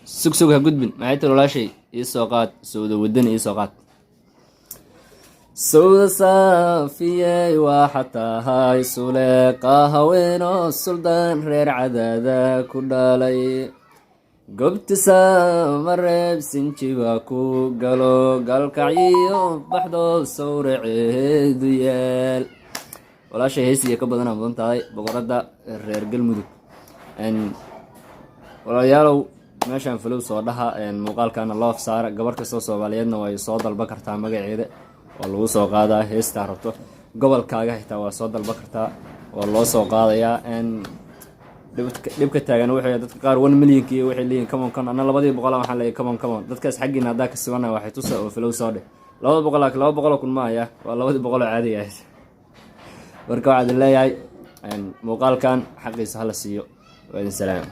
Sug, sug, ha gudbin. Maxay tiri walaashay? Ii soo qaad Sawda Wadani, ii soo qaad Sawda Saafiyey. Waxa tahay Suleeqa haweenoo suldaan reer Cadaada ku dhalay. Gobti Samareeb sinjiba ku galo, Galkacyiyo baxdo sawraceedu yaal. Walaashay heesiya ka badanaa mudan tahay, boqoradda reer Galmudug. Walaalayaalow, meeshaan follow soo dhaha, muuqaalkana loof saara. Gabar kastoo Soomaaliyeedna way soo dalba kartaa magaceeda, waa lagu soo qaadaa heestaa rabto. Gobolkaaga xitaa waa soo dalba kartaa, waa loo soo qaadayaa. Dhibka taagan wuxuu yahay dadka qaar 1 millionkii waxay leeyihin "Come on, come on." Anna 2-dii boqol waxaan leeyahay "Come on, come on." Dadkaas xaggiina haddaa ka sugana, waxay tusa oo follow soo dheh. 200, laakiin 200,000 ma aya, waa 2-dii boqol oo caadiga ahayd. Marka waxaa idin leeyahay, muuqaalkan xaqiisa hala siiyo. Waa idin salaam.